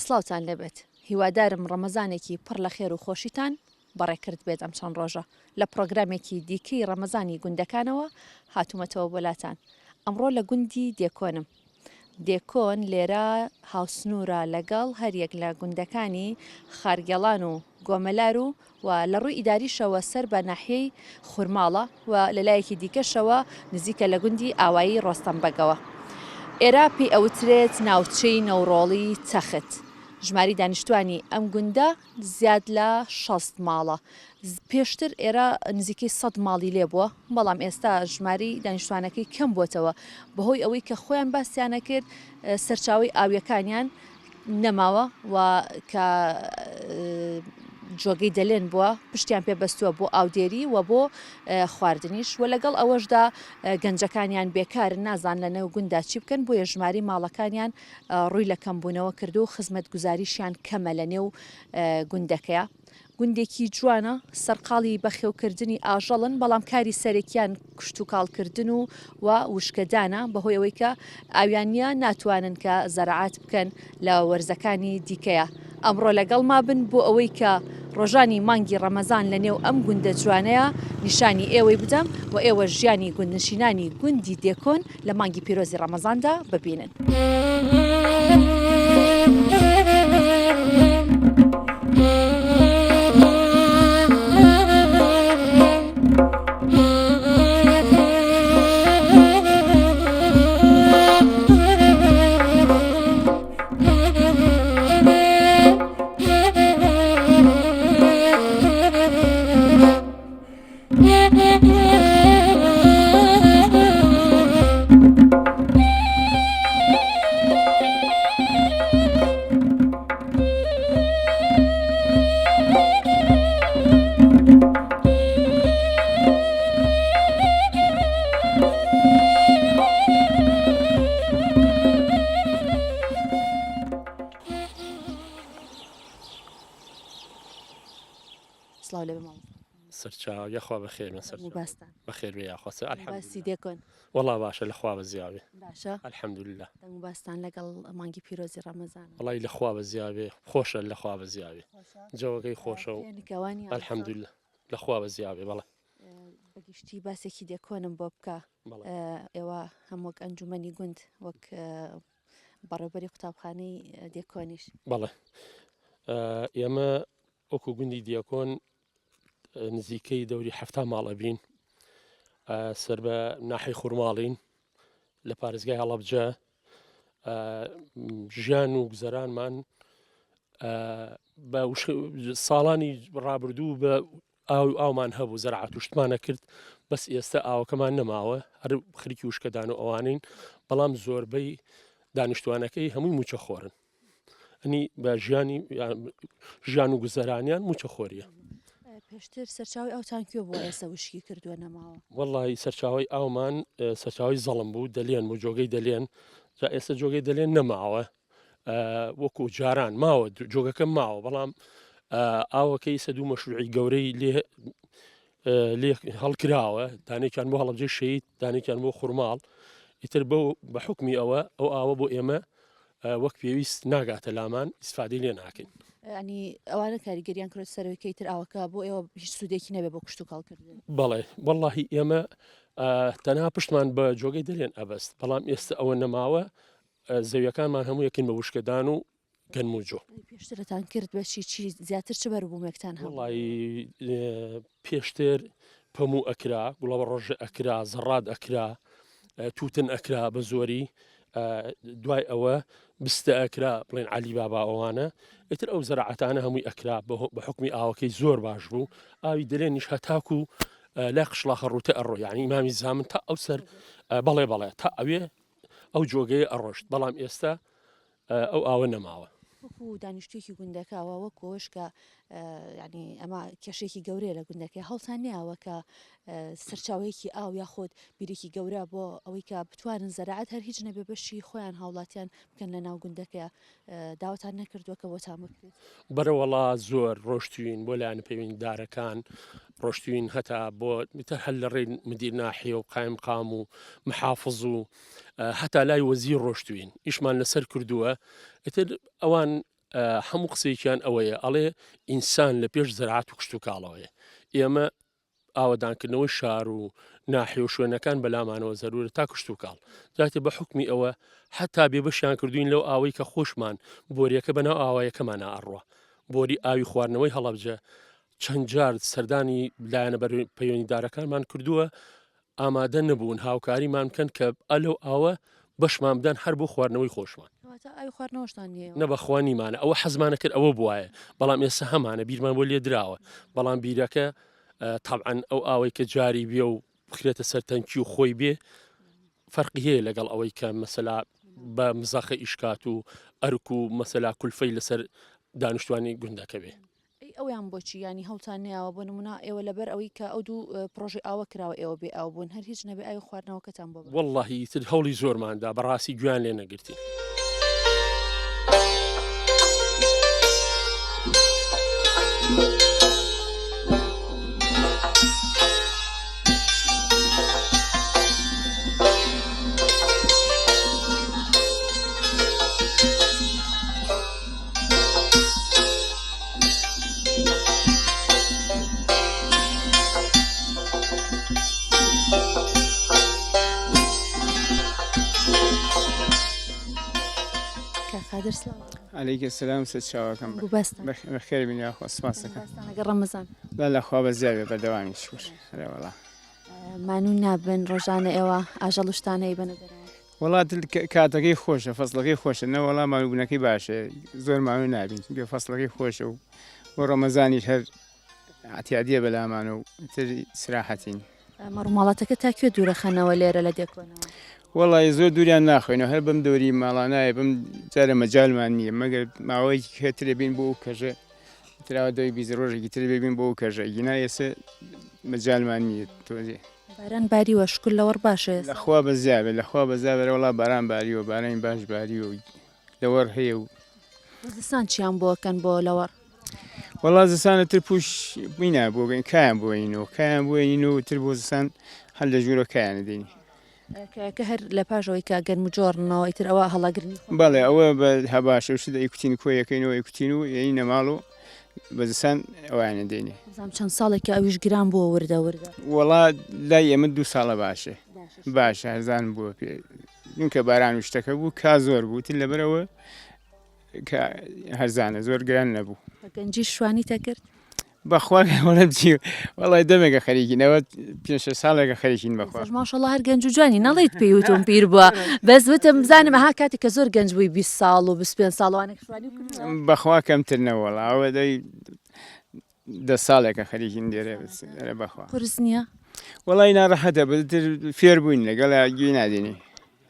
سڵاوتان لێبێت هیوادارم ڕەمەزانێکی پڕ لە خێر و خۆشیتان بەڕێکرد بێت ئەم چەند ڕۆژە لە پڕۆگرامێکی دیکەی ڕەمەزانی گوندەکانەوە هاتوومەتەوە بۆ لاتان ئەمڕۆ لە گوندی دێکۆنم دێکۆن لێرە هاوسنوورە لەگەڵ هەریەک لە گوندەکانی خارگێڵان و گۆمەلار و و لە ڕووی ئیداریشەوە سەر بە ناحیەی خورماڵە و لە لایەکی دیکەشەوە نزیکە لە گوندی ئاوایی ڕۆستەم بەگەوە. ئێرە پێی ئەوترێت ناوچەی نەوڕۆڵی تەخت. ژماری دانیشتوانی ئەم گوندە زیاد لە 60 ماڵە. پێشتر ئێرە نزیکەی 100 ماڵی لێ بووە، بەڵام ئێستا ژماری دانیشتوانەکەی کەم بووەتەوە بەهۆی ئەوەی کە خۆیان باسیانە کرد سەرچاوەی ئاویەکانیان نەماوە و کە جۆگەی دەلێن بووە پشتیان پێ بەستووە بۆ ئاودێری و بۆ خواردنیش و لەگەڵ ئەوەشدا گەنجەکانیان بێکارن نازان لە نێو گوندا چی بکەن بۆیە ژماری ماڵەکانیان ڕووی لە کەمبوونەوە کردو و خزمەتگوزاریشیان کەمە لە نێو گوندەکەیە. گوندێکی جوانە، سەرقاڵی بەخێوکردنی ئاژەڵن، بەڵام کاری سەرەکیان کشتوکاڵکردن و و وشکەدانە، بەهۆی ئەوەی کە ئاویان نییە ناتوانن کە زەراعەت بکەن لە وەرزەکانی دیکەیە. ئەمڕۆ لەگەڵما بن بۆ ئەوەی کە ڕۆژانی مانگی ڕەمەزان لە نێو ئەم گوندە جوانەیە نیشانی ئێوەی بدەم و ئێوەش ژیانی گوندنشینانی گوندی دێکۆن لە مانگی پیرۆزی ڕەمەزاندا ببینن. سڵاو لێبێ مامۆستا. سەرچاو یاخوا بەخێر بن سەرچاو. باستان. بەخێر بێ یاخوا سەر باسی دێکۆن. وەڵا باشە لە خوا بەزیاوێ. باشە. الحمدلله. دەنگ و باستان لەگەڵ مانگی پیرۆزی ڕەمەزان. وەڵی لە خوا بەزیاوێ خۆشە لە خوا بەزیاوێ. جەوەکەی خۆشە و الحمدلله لە خوا بەزیاوێ بەڵێ. بەگشتی باسێکی دێکۆنم بۆ بکە. ئێوە هەم وەک ئەنجومەنی گوند وەک بەڕێوبەری قوتابخانەی دێکۆنیش. بەڵێ ئێمە وەکو گوندی دیەکۆن نزیکەی دەوری حەفتا ماڵ ئەبین سەر بە ناحی خورماڵین لە پارێزگای هەڵەبجە ژیان و گوزەرانمان بە ساڵانی ڕابردوو بە ئاو ئاومان هەبوو زەرعات وشتمانە کرد بەس ئێستا ئاوەکەمان نەماوە هەر خەریکی وشکەدان و ئەوانین بەڵام زۆربەی دانیشتوانەکەی هەمووی موچە خۆرن ئەنی بە ژیانی ژیان و گوزەرانیان موچە خۆریە. پێشتر سەرچاوی ئاوتان کوێ بووە ئێستا وشکی کردووە نەماوە؟ وەڵی سەرچاوی ئاومان سەرچاوی زەڵم بوو دەلێن بوو جۆگەی دەلێن جا ئێستا جۆگەی دەلێن نەماوە وەکو جاران ماوە جۆگەکە ماوە بەڵام ئاوەکەی سەد و مەشروعی گەورەی لێ لێ هەڵکراوە دانێکیان بۆ هەڵەبجەی شەید دانێکیان بۆ خورماڵ ئیتر بەو بە حکمی ئەوە ئەو ئاوە بۆ ئێمە وەک پێویست ناگاتە لامان ئیسفادەی لێ ناکەین. ینی ئەوانە کاریگەریان کرد سەرەوەی کە ئیتر ئاوەکە بۆ ئێوە هیچ سوودێکی نەبێ بۆ کشتوکاڵکردن. بەڵێ وەڵاهی ئێمە تەنها پشتمان بە جۆگەی دەلێن ئەبەست بەڵام ئێستا ئەوە نەماوە زەویەکانمان هەموو یەکین بە وشکەدان و گەنم و جۆ. پێشترتان کرد بە چی چی زیاتر چ بەروبوومێکتان هەبوو؟ وەڵی پێشتر پەموو ئەکرا گوڵەوە ڕۆژە ئەکرا زەڕات ئەکرا تووتن ئەکرا بە زۆری دوای ئەوە بستە ئەکرا بڵێن علی بابا ئەوانە ئیتر ئەو زەراعەتانە هەمووی ئەکرا بە حکمی ئاوەکەی زۆر باش بوو ئاوی دەلێنیش هەتاکو لای قشڵاخە ڕووتە ئەڕۆ یعنی ئیمامی زامن تا ئەو سەر بەڵێ بەڵێ تا ئەوێ ئەو جۆگەیە ئەڕۆشت بەڵام ئێستا ئەو ئاوە نەماوە. وەکو دانیشتوویەکی گوندەکە و وەکو ئەوەش کە یانی ئەمە کێشەیەکی گەورەیە لە گوندەکەی هەڵتان نیاوە کە سەرچاوەیەکی ئاو یاخود بیرێکی گەورە بۆ ئەوەی کە بتوانن زەراعەت هەر هیچ نەبێ بەشی خۆیان هاوڵاتیان بکەن لە ناو گوندەکەیە داواتان نەکردووە کە بۆتان بکرێت؟ بەرەوەڵا زۆر ڕۆشتوین بۆ لایەنە پەیوەندیدارەکان ڕۆشتوین هەتا بۆ هەر لە ڕێی مدیر ناحیە و قایمقام و محافظ و هەتا لای وەزیر ڕۆشتوین ئیشمان لەسەر کردووە ئیتر ئەوان. هەموو قسەیەکیان ئەوەیە ئەڵێ ئینسان لە پێش زەراعەت و کشتوکاڵەوەیە ئێمە ئاوەدانکردنەوەی شار و ناحیە و شوێنەکان بەلامانەوە زەرورە تا کشتوکاڵ جاتێ بە حوکمی ئەوە حەتا بێبەشیان کردوین لەو ئاوەی کە خۆشمان بۆریەکە بەناو ئاوایەکەمانا ئەڕوا بۆری ئاوی خواردنەوەی هەڵەبجە چەند جار سەردانی لایەنە پەیوەندیدارەکانمان کردووە ئامادە نەبوون هاوکاریمان بکەن کە ئەلەو ئاوە بەشمان بدەن هەر بۆ خواردنەوەی خۆشمان. کەواتە ئاوی خواردنەوەشتان نییە؟ نە بەخوا نیمانە ئەوە حەزمانە کرد ئەوە بوایە بەڵام ئێستا هەمانە بیرمان بۆ لێ دراوە بەڵام بیرەکە تەبعەن ئەو ئاوەی کە جاری بێ و بخرێتە سەر تەنکی و خۆی بێ فەرقی هەیە لەگەڵ ئەوەی کە مەسەلا بە مزاخە ئیشکات و ئەرک و مەسەلا کولفەی لەسەر دانیشتوانی گوندەکە بێ. ئەی ئەویان بۆچی یانی هەوڵتان نەیاوە بۆ نمونە ئێوە لەبەر ئەوەی کە ئەو دوو پڕۆژەی ئاوە کراوە ئێوە بێ ئاو بوون هەر هیچ نەبێ ئاوی خواردنەوەکەتان بۆ بکەن. وەڵاهی ئیتر هەوڵی زۆرمان دا بەڕاستی گوێیان لێ نەگرتین. علیکە سلام سەر چاوەکەم بەخێر بین یاخوا سپاس دەکەم لەگەڵ ڕەمەزان لا لە خوا بەزیاوێ بەردەوامی شکر هەرە وەڵا مانوو نابن ڕۆژانە ئێوە ئاژەڵ و شتانەی بەنە دەرەوە وەڵا کاتەکەی خۆشە فەسڵەکەی خۆشە نەوەڵا مانووبوونەکەی باشە زۆر مانوو نابین چونکە فەسڵەکەی خۆشە و بۆ ڕەمەزانیش هەر اعتیادیە بەلامان و تر سراحەتین. مەڕوماڵاتەکە تا کوێ دوورەخەنەوە لێرە لە دێکۆنەوە؟ وەڵی زۆر دووریان ناخوێنەوە هەر بەم دەوری ماڵانایە بەم جارە مەجالمان نییە مەگەر ماوەیەکی کەترێ بین بۆ ئەو کەژە تراوە دەوی بیست ڕۆژێکی تر بێ بین بۆ ئەو کەژە گینا ئێسە مەجالمان نییە تۆزێ. باران باریوە شکر لەوەڕ باشە ئێستا. لەخوا بەزیابێ لەخوا بەزیابێ وەڵا باران باریوە بارانی باش باریوە و لەوەڕ هەیە و. بۆ زستان چیان بۆ ئەکەن بۆ لەوەڕ؟ وەڵا زستانە تر پوش مینا بۆ کایان بۆینەوە کایان بۆینەوە تر بۆ زستان هەر لە ژوورە کایانە دێنی. کایەکە هەر لە پاش ئەوەی کە گەرم و جۆڕنەوە ئیتر ئەوە هەڵەگرنی خۆ. بەڵێ ئەوە بە هەباشە و شت ئەیکوتین کۆیەکەینەوە ئەیکوتین و یەینە ماڵ و بە زستان ئەویانە دێنی. بزانم چەند ساڵێکە ئەویش گران بووە وردە وردە. وەڵا لای ئێمە دوو ساڵە باشە باشە هەرزان بووە پێ چونکە باران و شتەکە بوو کا زۆر بوو تر لەبەرەوە کە هەرزانە زۆر گران نەبوو. بە گەنجی شوانیت ئەکرد؟ بەخوا وەڵا چی وەڵای دەمێکە خەریکین ئەوە پێ شەش ساڵێکە خەریکین بەخوا. ئێستاش ماشەڵا هەر گەنج و جوانی نەڵێیت پێی وتوم پیر بووە بەس وتم بزانم ئەها کاتێک کە زۆر گەنج بووی 20 ساڵ و 25 ساڵ وانێک شوانی کردووە؟ بەخوا کەمتر نەوەڵا ئەوە دەی دە ساڵێکە خەریکین لێرە ئەرێ بەخوا. قورس نییە؟ وەڵای ناڕەحەتە بەس تر فێر بووین لەگەڵ گوێی نادێنی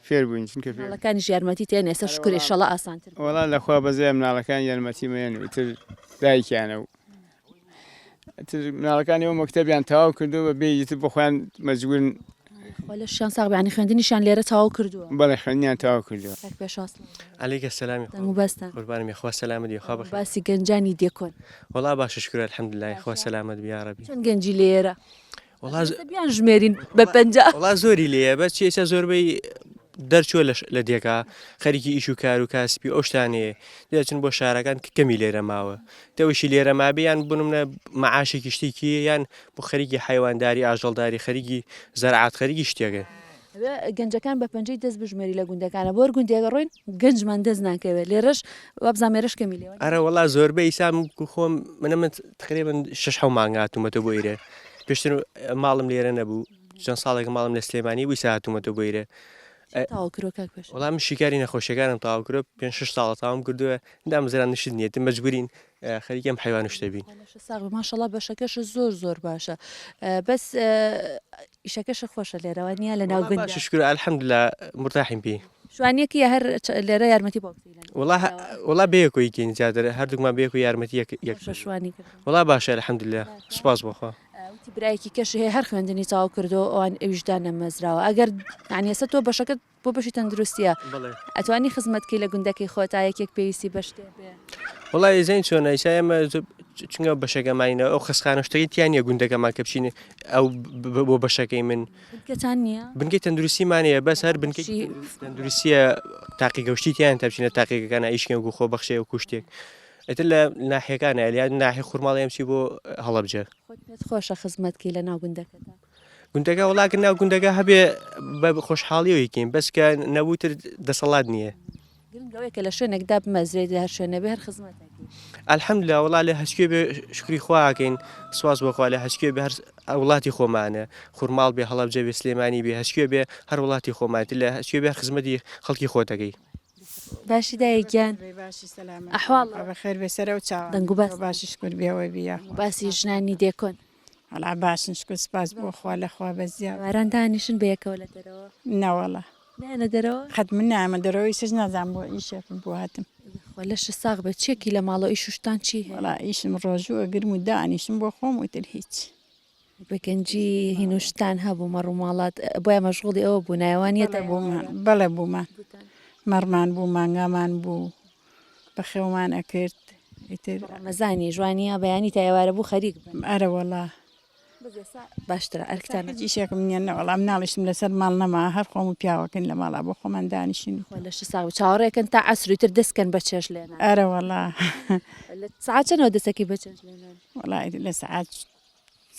فێر بووین چونکە فێر مناڵەکانیش یارمەتی تێن ئێستا شکر ئیشەڵا ئاسانتر بوو. وەڵا لەخوا بەزەیە مناڵەکان یارمەتی مەیەن و ئیتر دایکیانە و ئیتر مناڵەکانی ئەو مەکتەبیان تەواو کردووە بە بێ ئیتر بۆ خۆیان مەجبورن خوا لەشیان ساغ بێ یانی خوێندنیشیان لێرە تەواو کردووە؟ بەڵێ خوێندنیان تەواو کردووە. کاک پێشوا سڵاو. علیک السلام دەنگ و بەستان. قوربانم یاخوا سەلامەت یاخوا بەخێر. باسی گەنجانی دێکۆن. وەڵا باشە شکر الحمدللە یاخوا سەلامەت بی یاڕەبی. چەند گەنجی لێرە؟ وەڵا بیان ژمێرین بە پەنجا. وەڵا زۆری لێیە بەس چی ئێستا زۆربەی دەرچووە لە دێکا خەریکی ئیش و کار و کاسپی ئەو شتانەیە دەچن بۆ شارەکان کە کەمی لێرە ماوە تەوەشی لێرە مابێ یان بنمنە مەعاشێکی شتێکی یان بۆ خەریکی حەیوانداری ئاژەڵداری خەریکی زەرعات خەریکی شتێکن. ئەبێ گەنجەکان بە پەنجەی دەست بژمێری لە گوندەکانە بۆ هەر گوندێک ئەڕۆین گەنجمان دەست ناکەوێت لێرەش وابزانم ئێرەش کەمی لێوە. ئەرە وەڵا زۆربەی ئیسا من کو خۆم منە من تقریبا شەش حەو مانگ هاتوومەتەوە بۆ ئیرە پێشتر ماڵم لێرە نەبوو چەند ساڵێک ماڵم لە سلێمانی بوو ئیسا هاتوومەتەوە بۆ ئیرە تەواو کرۆ کاک پێش وەڵا من شیکاری نەخۆشیەکانم تەواو کرۆ پێنج شەش ساڵە تەواوم کردووە دامەزراندنشت نییە تر مەجبورین خەریکی ئەم حەیوان و شتە بین. لەشت ساغ بێ ماشەڵا بەشەکەشت زۆر زۆر باشە بەس ئیشەکەشت خۆشە لێرە وانیە لە ناو گوند باشە شکر الحمدللە مرتاحین پێی. شوانیەکی یا هەر لێرە یارمەتی باوکت لە وەڵا وەڵا بەیەکەوە یکەین زیاتر هەردووکمان بەیەکەوە یارمەتی یەک یەک خۆشە شوانی کردن. وەڵا باشە الحمدللە سوپاس بۆ خوا. وتی برایەکی کەشی هەیە هەر خوێندنی تەواو کردووە ئەوان ئەویش دانەمەزراوە ئەگەر یانی ئێستا تۆ بەشەکەت بۆ بەشی تەندروستیە ئەتوانی خزمەت کەی لە گوندەکەی خۆتا یەکێک پێویستی بە شتێ بێ. وەڵا ئێزین چۆنە ئیسا ئێمە چونکە بەشەکەمانینە ئەو خەسخانە شتەکەی تیا نییە گوندەکەمان کە بچین ئەو بۆ بەشەکەی من بنکەتان نییە؟ بنکەی تەندروستیمان هەیە بەس هەر بنکەی تەندروستیە. تاقیگە و شتی تیان تا بچینە تاقیگەکانە ئیشکەین وەکو خۆبەخشێ وەکو شتێک ئیتر لە ناحیەکانە یان ناحیە خورماڵی ئەمچی بۆ هەڵەبجە. خۆت پێت خۆشە خزمەت کەی لە ناو گوندەکەتا؟ گوندەکە وەڵا گەر ناو گوندەکە هەبێ بە خۆشحاڵیەوە یکەین بەس کە نەبوو تر دەسەڵات نییە. گرنگ ئەوەیە کە لە شوێنێک دابمەزرێیت لە هەر شوێنێ بێ هەر خزمەت ئەکەی. الحمدللە وەڵا لە هەرکوێ بێ شوکری خوا ئەکەین سوپاس بۆ خوا لە هەرکوێ بێ هەر وڵاتی خۆمانە خورماڵ بێ هەڵەبجە بێ سلێمانی بێ هەرکوێ بێ هەر وڵاتی خۆمانە تر لە هەرکوێ بێ هەر خزمەتی خەڵکی خۆت ئەکەی. باشی دایە گیان ئەحواڵ بەخێر بێ سەرەو چاوان دەنگ و باس باشی شکر بێوە بی یاخوا باسی ژنانی دێکۆن. وەڵا باشن شکر سپاس بۆ خوا لە خوا بەزیاد. ئێواران دانیشن بەیەکەوە لە دەرەوە؟ نەوەڵا. نایەنە دەرەوە؟ قەت من نایەمە دەرەوە ئیسەش نازانم بۆ ئیشێکم بوو هاتم. یاخوا لەشت ساغ بێت چیەکی لە ماڵەوە ئیش و شتان چی هەیە؟ وەڵا ئیشم ڕۆژوو ئەگرم و دانیشم بۆ خۆم و ئیتر هیچ. بە گەنجی هین و شتان هەبوو مەڕ و ماڵات بۆیە مەشغوڵی ئەوە بوونایە وانیە بەڵێ بوومان بەڵێ بوومان مەڕمان بوو مانگامان بوو بەخێومان ئەکرد ئیتر. ڕەمەزانیش وانیە بەیانی تا ئێوارە بوو خەریک بن. ئەرەوەڵا. بەس ئێستا باشترە ئەرکتان. هیچ ئیشێکم نییە نەوەڵا مناڵیشم لەسەر ماڵ نەما هەر خۆم و پیاوەکەین لە ماڵا بۆ خۆمان دانیشین. خوا لەشت ساغ بێ چاوەڕێکەن تا عەسر و ئیتر دەست کەن بە چێشت لێنان. ئەرەوەڵا. لە سەعات چەنەوە دەست ئەکەی بە چێشت لێنان؟ وەڵا ئیتر لە سەعات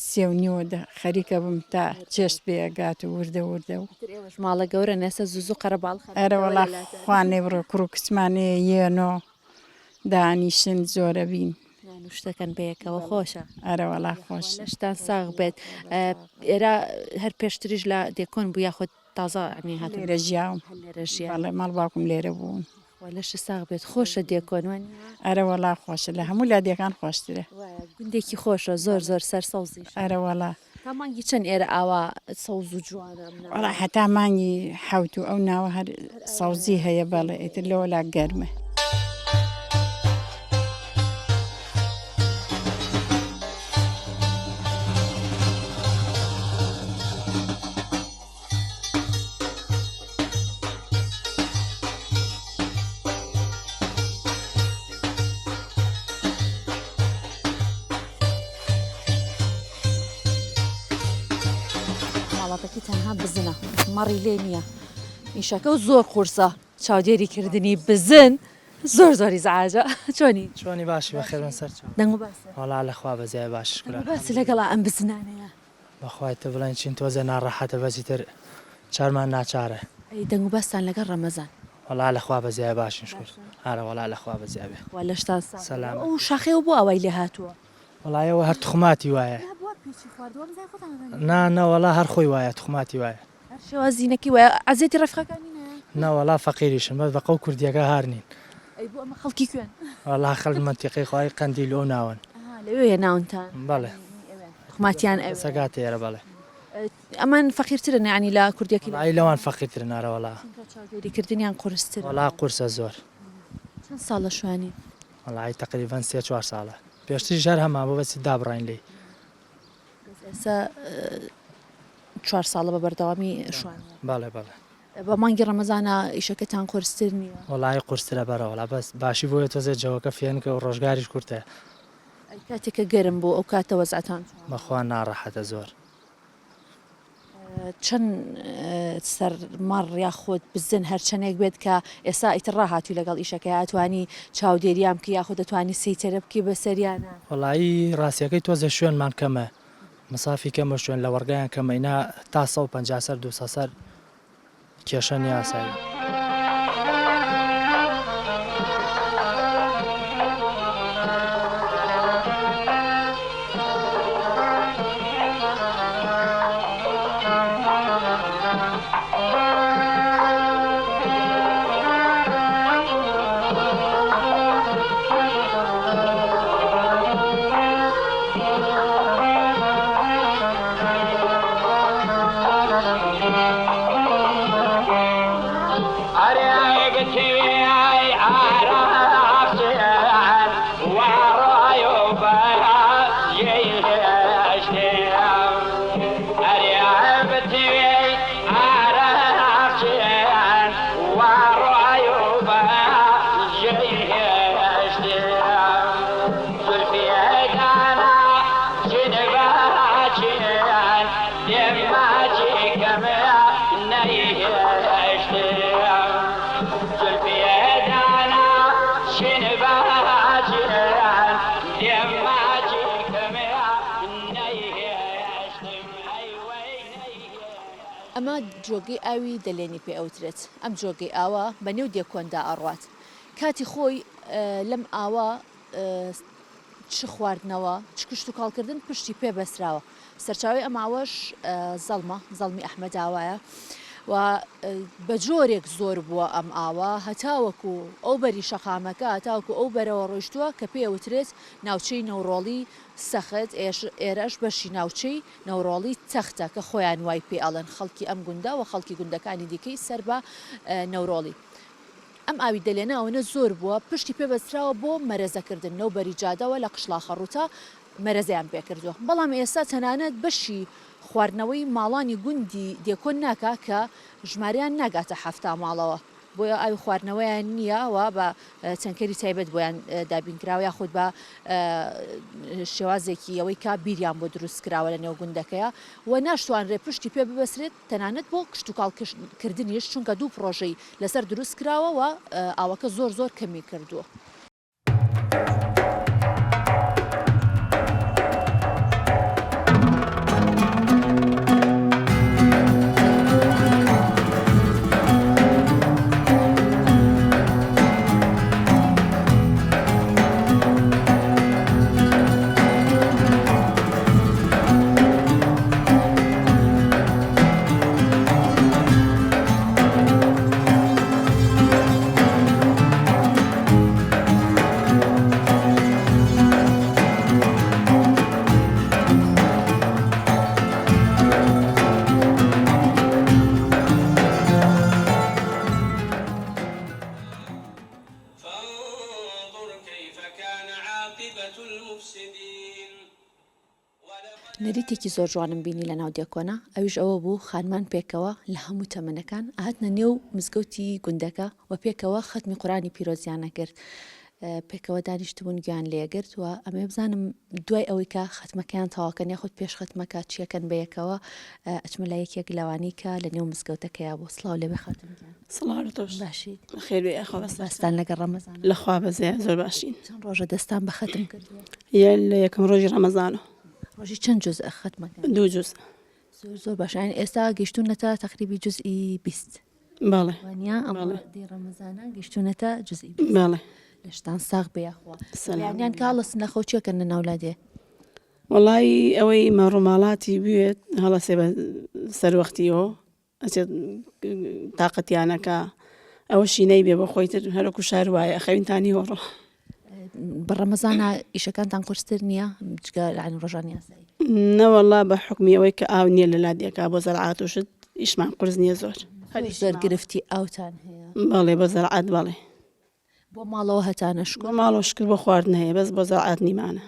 سێ و نیوە دە خەریکە بم تا چێشت پێ ئەگات و وردە وردە و. ئیتر ئێوەش ماڵە گەورەن ئێستا زوو زوو قەرەباڵخ ئەبێتەوە ئەرەوەڵا لە لاتان. خوا نەیبڕێ کوڕ و کچمان یێنۆ دانیشن زۆرە بین. نان و شتەکەن بەیەکەوە خۆشە. ئەرەوەڵا خۆشە. لەشتان ساغ بێت. ئێرە هەر پێشتریش لە دێکۆن بوو یاخود تازە یانی هاتوون؟ لێرە ژیاوم. هەر لێرە ژیاوی. بەڵێ ماڵ باوکم لێرە بوون. خوا لەشت ساغ بێت خۆشە دێکۆن وانیە؟ ئەرەوەڵا خۆشە لە هەموو لادێکان خۆشترە. وایە گوندێکی خۆشە زۆر زۆر سەر سەوزیشە. ئەرەوەڵا. تا مانگی چەند ئێرە ئاوا سەوز و جوانە؟ وەڵا هەتا مانگی حەوت و ئەو ناوە هەر سەوزی هەیە بەڵێ ئیتر لەوەلا گەرمە. ماڵاتەکەی تەنها بزنە مەڕی لێ نییە ئیشەکە و زۆر قورسە چاودێری کردنی بزن زۆر زۆری زعاجە چۆنی چۆنی باشی بەخێربن سەر چاو دەنگ و باس وەڵا لە خوا بەزیای باش شکرا باس لەگەڵا ئەم بزنانەیە بەخوای تۆ بڵێن چین تۆزێ ناڕەحەتە بەس ئیتر چارمان ناچارە. ئەی دەنگ و باستان لەگەڵ ڕەمەزان. وەڵا لە خوا بەزیایە باشین شکور. ئارە وەڵا لە خوا بەزیا بێ. خوا لەشتان ساغ بێ. سەلامەت. ئەو شاخەیەوە بۆ ئاوای لێ هاتووە؟ وەڵا ئێوە هەر توخماتی وایە. نا بۆ پێچی خواردوە وامزانی خۆتان ئەزانن. نا نا وەڵا هەر خۆی وایە توخماتی وایە. هەر شێوازی نەکی وایە عەزێتی ڕەفیقەکانی نایە؟ نا وەڵا فەقیریشن بەس بە قەو کوردیەکە هار نین. ئەی بۆ ئەمە خەڵکی کوێن؟ وەڵا خەڵک مەنتیقەی خوای قەندیل ئەو ناوەن. ئەها لەوێیە ناونتان؟ بەڵێ. توخماتیان ئەوێ. سەگاتە ئێرە بەڵێ. ئەمان فەقیرترن یانی لە کوردیەکەی. وەڵایی لەوان فەقیرترن ئەرە وەڵا. چونکە چاودێری کردنیان قورسترە. وەڵا قورسە زۆر. چەند ساڵە شوانی؟ وەڵایی تەقریبەن سێ چوار ساڵە. پێشتریش هەر هەمان بوو بەس دابڕاین لێی. بەس ئێستا چوار ساڵە بە بەردەوامی شوانی؟ بەڵێ بەڵێ. بە مانگی ڕەمەزانا ئیشەکەتان قورستر نییە؟ وەڵایی قورسترە بەرە وەڵا بەس باشی بۆیە تۆزێ جەوەکە فێنکە و ڕۆژگاریش کورتە. ئەی کاتێک کە گەرم بوو ئەو کاتە وەزعتان چۆن بوو؟ بەخوا ناڕەحەتە زۆر. چەند سەر مەڕ یاخود بزن هەرچەندێک بێت کە ئێستا ئیتر ڕاهاتووی لەگەڵ ئیشەکەی ئەتوانی چاودێریان بکەی یاخود دەتوانی سەیتەرە بکەی بەسەریانا؟ وەڵایی ڕاستیەکەی تۆزێ شوێنمان کەمە مەسافی کەمە شوێن لەوەڕگایان کەمە ئینا تا 150 سەر 200 سەر کێشە نیە ئاساییە. جۆگەی ئاوی دەلێنی پێ ئەوترێت، ئەم جۆگەی ئاوە بە نێو دێکۆندا ئەڕوات، کاتی خۆی لەم ئاوە چ خواردنەوە چ کشتوکاڵکردن پشتی پێ بەستراوە، سەرچاوەی ئەم ئاوەش زەڵمە، زەڵمی ئەحمەداوایە و بە جۆرێک زۆر بووە ئەم ئاوە هەتاوەکو ئەو بەری شەقامەکە هەتاوەکو ئەو بەرەوە ڕۆیشتووە کە پێ ئەوترێت ناوچەی نەورۆڵی سەخت، ئێرەش بەشی ناوچەی نەورۆڵی تەختە کە خۆیان وای پێ ئەڵێن خەڵکی ئەم گوندە و خەڵکی گوندەکانی دیکەی سەر بە نەورۆڵی. ئەم ئاوی دەلێنە ئەوەنە زۆر بووە پشتی پێ بەستراوە بۆ مەرەزەکردن لەو بەری جادەوە لە قشڵاخەڕووتە مەرەزەیان پێ کردووە بەڵام ئێستا تەنانەت بەشی خواردنەوەی ماڵانی گوندی دێکۆن ناکا کە ژمارەیان ناگاتە 70 ماڵەوە بۆیە ئاوی خواردنەوەیان نییە و بە تەنکەری تایبەت بۆیان دابین کراوە یاخود بە شێوازێکی ئەوەی کە بیریان بۆ دروست کراوە لە نێو گوندەکەیە و ناشتوانرێت پشتی پێ ببەسرێت تەنانەت بۆ کشتوکاڵ کردنیش چونکە دوو پڕۆژەی لەسەر دروست کراوە و ئاوەکە زۆر زۆر کەمی کردووە. نەریتێکی زۆر جوانم بینی لە ناو دێکۆنە ئەویش ئەوە بوو خانمان پێکەوە لە هەموو تەمەنەکان ئەهاتنە نێو مزگەوتی گوندەکە و پێکەوە خەتمی قورئانی پیرۆزیان ئەکرد پێکەوە دانیشتبوون گوێیان لێگرت و ئەمەوێ بزانم دوای ئەوەی کە خەتمەکەیان تەواوکەن یاخود پێش خەتمەکە چیەکەن بەیەکەوە ئەچمە لای یەکێک لەوانەی کە لە نێو مزگەوتەکەیا بوو سڵاو لێبێ خاتون گیان سڵاو لە تۆش باشیت بەخێر بێی ئاخۆ بەسەر باستان لەگەڵ ڕەمەزان لە خوا بەزەیە زۆر باشین چەند ڕۆژە دەستان بە خەتم کردووە یە لە یەکەم ڕۆژی ڕەمەزانە ڕۆژی چەند جوزء خەتمەکەن دوو جوز زۆر زۆر باشە یانی ئێستا گەیشتوونەتە تەقریبی جوزئی 20 بەڵێ وانە ئەمڕۆ بەڵێ. دەی ڕەمەزانە گەیشتوونەتە جوزئی 20 بەڵێ لەشتان ساغ بێ یاخوا سەلام. بەیانیان کاڵەسن لە خەو چێکەن لە ناو لادێ وەڵایی ئەوەی مەڕوماڵاتی بوێت هەڵەسێ بە سەروەختیەوە ئەچێت تاقەتیانەکە ئەوەشی نەیبێ بۆ خۆی تر هەرۆکو شار وایە ئەخەوین تا نیوەڕۆ. بە ڕەمەزانە ئیشەکانتان قورستر نییە جگە لە ڕۆژانی ئاسایی؟ نەوەڵا بە حوکمی ئەوەی کە ئاو نییە لە لادێکا بۆ زەرعات و شت ئیشمان قورس نییە زۆر. زۆر گرفتی ئاوتان هەیە؟ بەڵێ بۆ زەرعات بەڵێ. بۆ ماڵەوە هەتانە شکر؟ بۆ ماڵەوە شکر بۆ خواردن هەیە بەس بۆ زەرعات نیمانە.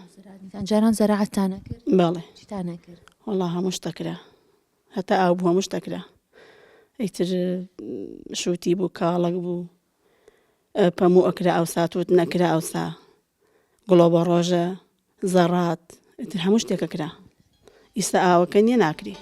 جاران زەراعەتتان ئەکرد؟ بەڵێ. چیتان ئەکرد؟ وەڵا هەموو شت ئەکرا هەتا ئاو بوو هەموو شت ئەکرا ئیتر شووتی بوو کاڵەک بوو پەموو ئەکرا ئەوسا تووتن ئەکرا ئەوسا گوڵۆبە ڕۆژە زەڕات ئیتر هەموو شتێک ئەکرا ئیستا ئاوەکە نییە ناکرێ.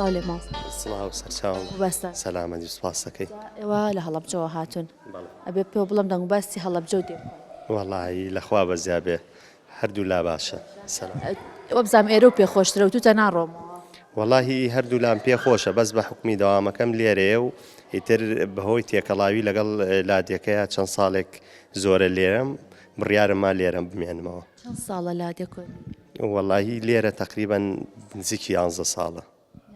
سڵاو لێ مامۆستا. سڵاو سەرچاوم بەستان سەلامەتی سوپاس دەکەی. ئێوە لە هەڵەبجەوە هاتوون ئەبێ پێوە بڵێم دەنگوباسی هەڵەبجە و دێ. وەڵایی لەخوا بەزیا بێ هەردوو لا باشە سەلام. وەبزانم ئێرەو پێ خۆشترە وتوتە ناڕۆمەوە. وەڵاهی هەردوولام پێ خۆشە بەس بە حوکمی دەوامەکەم لێرەیە و ئیتر بەهۆی تێکەڵاوی لەگەڵ لادێکەیا چەند ساڵێک زۆرە لێرەم بڕیارم ما لێرەم بمێنمەوە. چەند ساڵە لادێ کۆنی؟ وەڵاهی لێرە تەقریبەن نزیکی یانزە ساڵە.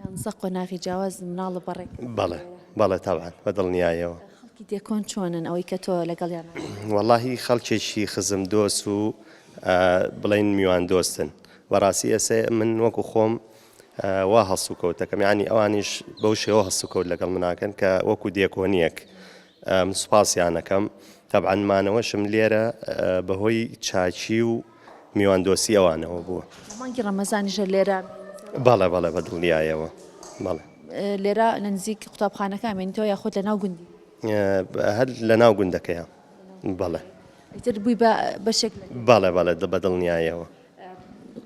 یانزە قۆناغی جیاواز مناڵە بەڕێ کردووە بەڵێ بەڵێ تەبعەن بە دڵنیایەوە. خەڵکی دێکۆن چۆنن ئەوەی کە تۆ لەگەڵیان؟ وەڵاهی خەڵکێکی خزم دۆست و بڵێین میوان دۆستن بەڕاستی ئێستا من وەکو خۆم وا هەڵسوکەوت دەکەم یانی ئەوانیش بەو شێوە هەڵسوکەوت لەگەڵ مناکەن کە وەکو دێکۆنیەک من سوپاسیان ئەکەم تەبعەن مانەوەشم لێرە بەهۆی چاکی و میواندۆستی ئەوانەوە بووە. لە مانگی ڕەمەزانیشە لێرە؟ بەڵێ بەڵێ بە دڵنیایەوە بەڵێ. لێرە لە نزیک قوتابخانەکە ئەمێنیتەوە یاخود لە ناو گوندی؟ هەر لە ناو گوندەکەیە بەڵێ. ئیتر بووی بە بەشێک لە. بەڵێ بەڵێ بە دڵنیایەوە.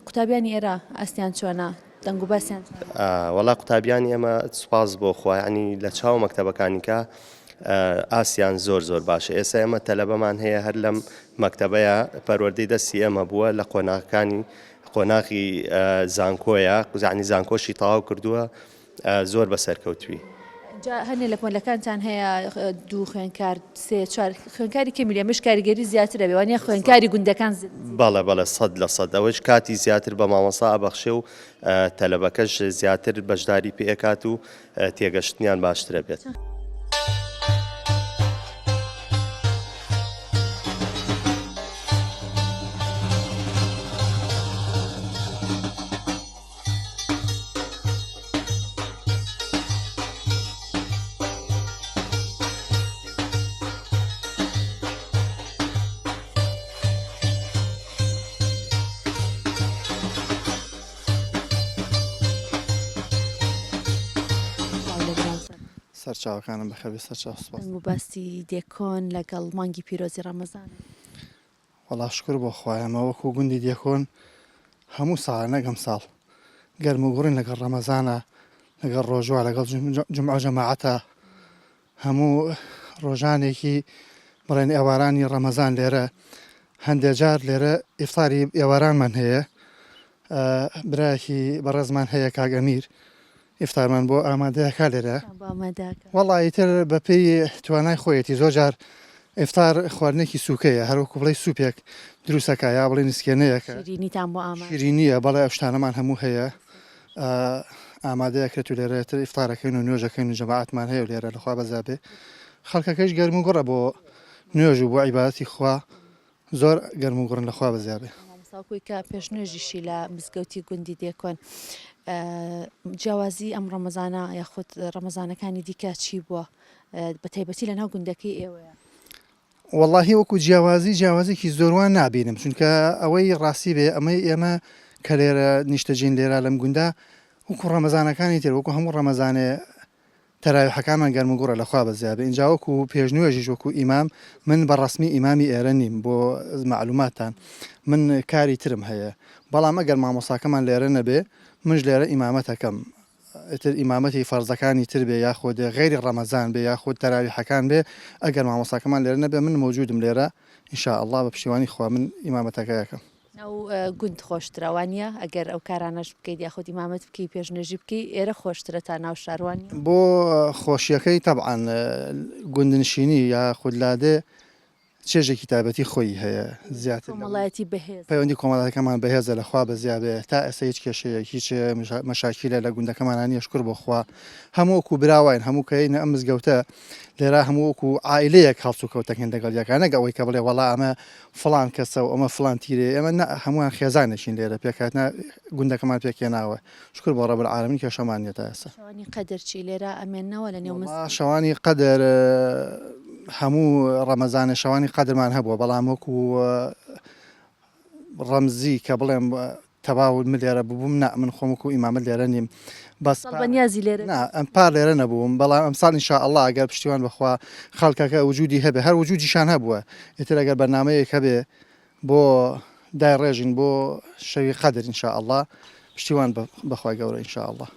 قوتابیانی ئێرە ئاستیان چۆنە؟ دەنگ و باسیان چۆنە؟ وەڵا قوتابیانی ئێمە سوپاس بۆ خوا یانی لە چاو مەکتەبەکانی کە ئاستیان زۆر زۆر باشە ئێستا ئێمە تەلەبەمان هەیە هەر لەم مەکتەبەیە پەروەردەی دەستی ئێمە بووە لە قۆناغەکانی قۆناغی زانکۆیە زانی زانکۆشی تەواو کردووە زۆر بە سەرکەوتوی. جا هەنێ لە پۆلەکانتان هەیە دوو خوێنکار سێ چوار خوێنکاری کەمی لێ مش کاریگەری زیاترە بێ وانە خوێنکاری گوندەکان بەڵێ بەڵێ 100% ئەوەش کاتی زیاتر بە مامۆستا ئەبەخشێ و تەلەبەکەش زیاتر بەشداری پێ ئەکات و تێگەشتنیان باشترە بێت. سەرچاوەکانم بەخێربێی سەرچاو سوپاس. دەنگ و باسی دێکۆن لەگەڵ مانگی پیرۆزی ڕەمەزان. وەڵا شوکر بۆ خوا ئێمە وەکو گوندی دێکۆن هەموو ساڵێ نەک ئەمساڵ گەرم و گوڕین لەگەڵ ڕەمەزانا لەگەڵ ڕۆژوە لەگەڵ جومعە جەماعەتا هەموو ڕۆژانێکی بڵێن ئێوارانی ڕەمەزان لێرە هەندێ جار لێرە ئیفتاری ئێوارانمان هەیە برایەکی بەڕێزمان هەیە کاک ئەمیر ئیفتارمان بۆ ئامادەکا لێرە وەڵا ئیتر بەپێی توانای خۆیەتی زۆر جار ئیفتار خواردنێکی سوکەیە هەروەکو بڵێی سوپێک دروستەکە یا بڵێ نسکێنەیەکە شیرینیتان بۆ ئامادە شیرینیە بەڵێ ئەو شتانەمان هەموو هەیە ئامادەیەکرێت و لێرە تر ئیفتارەکەین و نوێژەکەین و جەماعەتمان هەیە و لێرە لەخوا بەزابێ خەڵکەکەیش گەرم و گوڕە بۆ نوێژ و بۆ عیبادەتی خوا زۆر گەرم و گوڕن لە خوا بەزیا بێ. مامۆستا وەکوی کە پێشنوێژیشی لە مزگەوتی گوندی دێکۆن جیاوازی ئەم ڕەمەزانە یاخود ڕەمەزانەکانی دیکە چی بووە بە تایبەتی لە ناو گوندەکەی ئێوەیە؟ وەڵاهی وەکو جیاوازی جیاوازێکی زۆروان نابینم چونکە ئەوەی ڕاستی بێ ئەمەی ئێمە کە لێرە نیشتەجین لێرە لەم گوندا وەکو ڕەمەزانەکانی تر وەکو هەموو ڕەمەزانێ تەراویحەکانمان گەرم و گوڕە لە خوا بەزیا بێ ئینجا وەکو پێشنوێژیش وەکو ئیمام من بە ڕەسمی ئیمامی ئێرە نیم بۆ مەعلوماتتان من کاری ترم هەیە بەڵام ئەگەر مامۆستاکەمان لێرە نەبێ منش لێرە ئیمامەتەکەم ئیتر ئیمامەتی فەرزەکانی تر بێ یاخود غەیری ڕەمەزان بێ یاخود تەراویحەکان بێ ئەگەر مامۆستاکەمان لێرە نەبێ من مەوجودم لێرە ان شاء اللە بە پشتیوانی خوا من ئیمامەتەکە ئەکەم. ناو گوند خۆشترە وانیە ئەگەر ئەو کارانەش بکەیت یاخود ئیمامەت بکەی پێش نوێژی بکەی ئێرە خۆشترە تا ناو شار وانیە؟ بۆ خۆشیەکەی تەبعەن گوندنشینی یاخود لادێ چێژێکی تایبەتی خۆی هەیە زیاتر کۆمەڵایەتی بەهێز پەیوەندی کۆمەڵایەتەکەمان بەهێزە لە خوا بەزیا بێ تا ئێستا هیچ کێشەیەک هیچ مەشاکیلە لە گوندەکەمانا نیە شکر بۆ خوا هەموو وەکو برا واین هەموو کە یەینە ئەم مزگەوتە لێرە هەموو وەکو عائیلەیەک هەڵسوکەوت دەکەین لەگەڵ یەکا نەک ئەوەی کە بڵێ وەڵا ئەمە فڵان کەسە و ئەمە فڵان تیرەیە ئێمە نا هەمووان خێزانێکین لێرە پێکهاتنا گوندەکەمان پێکهێناوە شکر بۆ رب العالمین کێشەمان نیە تا ئێستا. شەوانی قەدر چی لێرە ئەمێننەوە لە نێو مزگەوت؟ وەڵا شەوانی قەدر هەموو ڕەمەزانێ شەوانی قەدرمان هەبووە بەڵام وەکو ڕەمزی کە بڵێم تەواو من لێرە ببووم نا من خۆم وەکو ئیمامەت لێرە نیم بەس ساڵ بەنیازی لێرە نا ئەم پار لێرە نەبووم بەڵام ئەمساڵ ان شاء اللە ئەگەر پشتیوان بەخوا خەڵکەکە وجودی هەبێ هەر وجودیشان هەبووە ئیتر ئەگەر بەرنامەیەک هەبێ بۆ دایڕێژین بۆ شەوی قەدر ان شاء اللە پشتیوان بەخوای گەورە ان شاء اللە.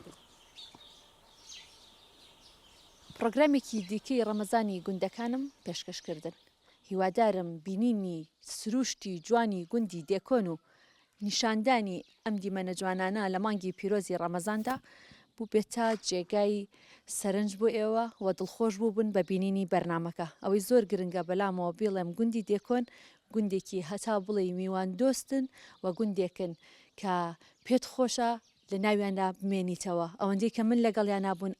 پڕۆگرامێکی دیکەی ڕەمەزانی گوندەکانم پێشکەش کردن. هیوادارم بینینی سرووشتی جوانی گوندی دێکۆن و نیشاندانی ئەم دیمەنە جوانانە لە مانگی پیرۆزی ڕەمەزاندا بووبێتە جێگای سەرنج بۆ ئێوە و دڵخۆش بووبن بە بینینی بەرنامەکە. ئەوەی زۆر گرنگە بەلامەوە بیڵێم گوندی دێکۆن گوندێکی هەتا بڵێی میواندۆستن و گوندێکن کە پێت خۆشە. لە ناویاندا بمێنیتەوە. ئەوەندەی کە من لەگەڵیانا بوون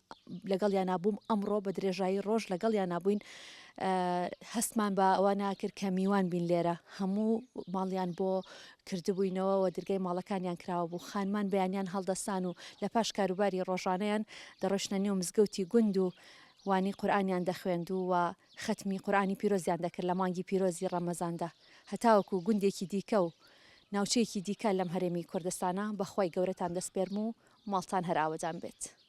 لەگەڵیانا بووم ئەمڕۆ بە درێژایی ڕۆژ لەگەڵیانا بووین هەستمان بە ئەوە ناکرد کە میوان بین لێرە هەموو ماڵیان بۆ کردبووینەوە و درگای ماڵەکانیان کراوە بوو خانمان بەیانیان هەڵدەستان و لە پاش کاروباری ڕۆژانەیان دەڕۆیشتنە نێو مزگەوتی گوند و وانەی قورئانیان دەخوێند و و خەتمی قورئانی پیرۆزیان دەکرد لە مانگی پیرۆزی ڕەمەزاندا هەتاوەکو گوندێکی دیکە و ناوچەیەکی دیکە لەم هەرێمی کوردستانە بە خوای گەورەتان دەسپێرم و ماڵتان هەر ئاوەدان بێت.